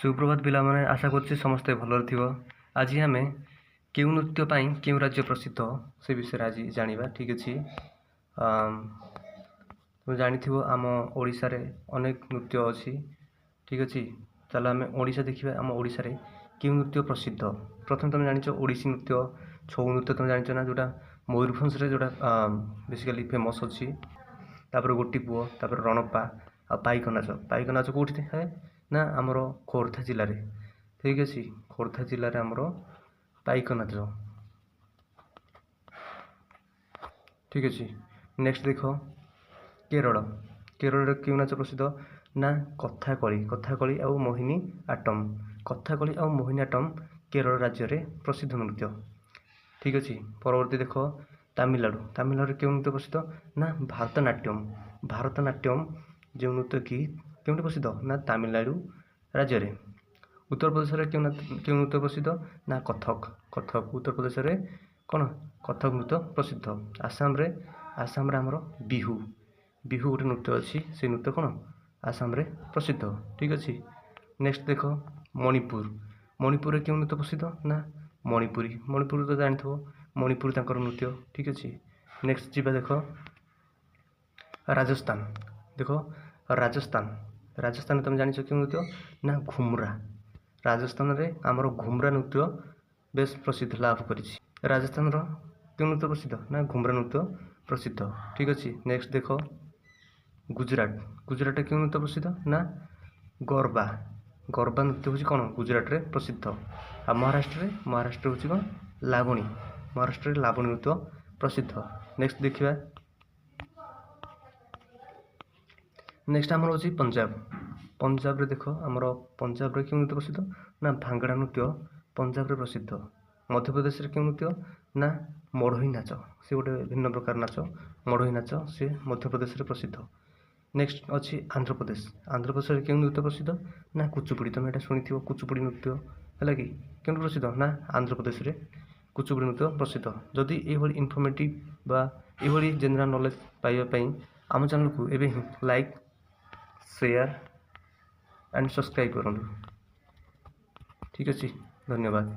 ସୁପ୍ରଭାତ ପିଲାମାନେ, ଆଶା କରୁଛି ସମସ୍ତେ ଭଲରେ ଥିବ। ଆଜି ଆମେ କେଉଁ ନୃତ୍ୟ ପାଇଁ କେଉଁ ରାଜ୍ୟ ପ୍ରସିଦ୍ଧ, ସେ ବିଷୟରେ ଆଜି ଜାଣିବା। ଠିକ୍ ଅଛି, ତୁମେ ଜାଣିଥିବ ଆମ ଓଡ଼ିଶାରେ ଅନେକ ନୃତ୍ୟ ଅଛି। ଠିକ୍ ଅଛି, ତାହେଲେ ଆମେ ଓଡ଼ିଶା ଦେଖିବା। ଆମ ଓଡ଼ିଶାରେ କେଉଁ ନୃତ୍ୟ ପ୍ରସିଦ୍ଧ? ପ୍ରଥମେ ତୁମେ ଜାଣିଛ ଓଡ଼ିଶୀ ନୃତ୍ୟ, ଛଉ ନୃତ୍ୟ ତୁମେ ଜାଣିଛ ନା, ଯେଉଁଟା ମୟୂରଭଞ୍ଜରେ ଯେଉଁଟା ବେସିକାଲି ଫେମସ୍ ଅଛି। ତାପରେ ଗୋଟି ପୁଅ, ତାପରେ ରଣପା ଆଉ ପାଇକ ନାଚ। ପାଇକ ନାଚ କେଉଁଠି ଥାଏ ନା ଆମର ଖୋର୍ଦ୍ଧା ଜିଲ୍ଲାରେ। ଠିକ୍ ଅଛି, ଖୋର୍ଦ୍ଧା ଜିଲ୍ଲାରେ ଆମର ପାଇକ ନାଚ। ଠିକ୍ ଅଛି, ନେକ୍ସଟ ଦେଖ କେରଳ। କେରଳରେ କେଉଁ ନାଚ ପ୍ରସିଦ୍ଧ ନା କଥାକଳି। କଥାକଳି ଆଉ ମୋହିନୀ ଆଟମ୍। କଥାକଳି ଆଉ ମୋହିନୀ ଆଟମ୍ କେରଳ ରାଜ୍ୟରେ ପ୍ରସିଦ୍ଧ ନୃତ୍ୟ। ଠିକ୍ ଅଛି, ପରବର୍ତ୍ତୀ ଦେଖ ତାମିଲନାଡ଼ୁ। ତାମିଲନାଡ଼ୁରେ କେଉଁ ନୃତ୍ୟ ପ୍ରସିଦ୍ଧ ନା ଭାରତନାଟ୍ୟମ। ଭାରତନାଟ୍ୟମ ଯେଉଁ ନୃତ୍ୟ କି କେଉଁଠି ପ୍ରସିଦ୍ଧ ନା ତାମିଲନାଡ଼ୁ ରାଜ୍ୟରେ। ଉତ୍ତରପ୍ରଦେଶରେ କେଉଁ ନୃତ୍ୟ ପ୍ରସିଦ୍ଧ ନା କଥକ। କଥକ ଉତ୍ତରପ୍ରଦେଶରେ କ'ଣ କଥକ ନୃତ୍ୟ ପ୍ରସିଦ୍ଧ। ଆସାମରେ ଆମର ବିହୁ, ବିହୁ ଗୋଟେ ନୃତ୍ୟ ଅଛି, ସେଇ ନୃତ୍ୟ କ'ଣ ଆସାମରେ ପ୍ରସିଦ୍ଧ। ଠିକ୍ ଅଛି, ନେକ୍ସଟ ଦେଖ ମଣିପୁର। ମଣିପୁରରେ କେଉଁ ନୃତ୍ୟ ପ୍ରସିଦ୍ଧ ନା ମଣିପୁରୀ। ମଣିପୁର ତ ଜାଣିଥିବ, ମଣିପୁର ତାଙ୍କର ନୃତ୍ୟ। ଠିକ୍ ଅଛି, ନେକ୍ସଟ ଯିବା ଦେଖ ରାଜସ୍ଥାନ। ଦେଖ ରାଜସ୍ଥାନ, ରାଜସ୍ଥାନରେ ତୁମେ ଜାଣିଛ କେଉଁ ନୃତ୍ୟ ନା ଘୁମରା। ରାଜସ୍ଥାନରେ ଆମର ଘୁମରା ନୃତ୍ୟ ବେଶ ପ୍ରସିଦ୍ଧ ଲାଭ କରିଛି। ରାଜସ୍ଥାନର କେଉଁ ନୃତ୍ୟ ପ୍ରସିଦ୍ଧ ନା ଘୁମରା ନୃତ୍ୟ ପ୍ରସିଦ୍ଧ। ଠିକ୍ ଅଛି, ନେକ୍ସଟ ଦେଖ ଗୁଜୁରାଟ। ଗୁଜୁରାଟରେ କେଉଁ ନୃତ୍ୟ ପ୍ରସିଦ୍ଧ ନା ଗରବା। ଗରବା ନୃତ୍ୟ ହେଉଛି କ'ଣ ଗୁଜୁରାଟରେ ପ୍ରସିଦ୍ଧ। ଆଉ ମହାରାଷ୍ଟ୍ରରେ, ମହାରାଷ୍ଟ୍ର ହେଉଛି କ'ଣ ଲାବଣୀ। ମହାରାଷ୍ଟ୍ରରେ ଲାବଣୀ ନୃତ୍ୟ ପ୍ରସିଦ୍ଧ। ନେକ୍ସଟ ଦେଖିବା, ନେକ୍ସଟ ଆମର ହେଉଛି ପଞ୍ଜାବ। ପଞ୍ଜାବରେ ଦେଖ ଆମର ପଞ୍ଜାବରେ କେଉଁ ନୃତ୍ୟ ପ୍ରସିଦ୍ଧ ନା ଭାଙ୍ଗଡ଼ା ନୃତ୍ୟ ପଞ୍ଜାବରେ ପ୍ରସିଦ୍ଧ। ମଧ୍ୟପ୍ରଦେଶରେ କେଉଁ ନୃତ୍ୟ ନା ମଢ଼ୋଇ ନାଚ, ସେ ଗୋଟେ ଭିନ୍ନ ପ୍ରକାର ନାଚ, ମଢ଼ୋଇ ନାଚ, ସେ ମଧ୍ୟପ୍ରଦେଶରେ ପ୍ରସିଦ୍ଧ। ନେକ୍ସଟ ଅଛି ଆନ୍ଧ୍ରପ୍ରଦେଶ। ଆନ୍ଧ୍ରପ୍ରଦେଶରେ କେଉଁ ନୃତ୍ୟ ପ୍ରସିଦ୍ଧ ନା କୁଚୁପୁଡ଼ି। ତୁମେ ଏଇଟା ଶୁଣିଥିବ କୁଚୁପୁଡ଼ି ନୃତ୍ୟ, ହେଲା କି? କେଉଁଠି ପ୍ରସିଦ୍ଧ ନା ଆନ୍ଧ୍ରପ୍ରଦେଶରେ କୁଚୁପୁଡ଼ି ନୃତ୍ୟ ପ୍ରସିଦ୍ଧ। ଯଦି ଏଇଭଳି ଇନଫର୍ମେଟିଭ୍ ବା ଏଇଭଳି ଜେନେରାଲ ନଲେଜ ପାଇବା ପାଇଁ ଆମ ଚ୍ୟାନେଲକୁ ଏବେ ହିଁ ଲାଇକ୍, ସେୟାର ଆଣ୍ଡ ସବସ୍କ୍ରାଇବ୍ କରନ୍ତୁ। ଠିକ୍ ଅଛି, ଧନ୍ୟବାଦ।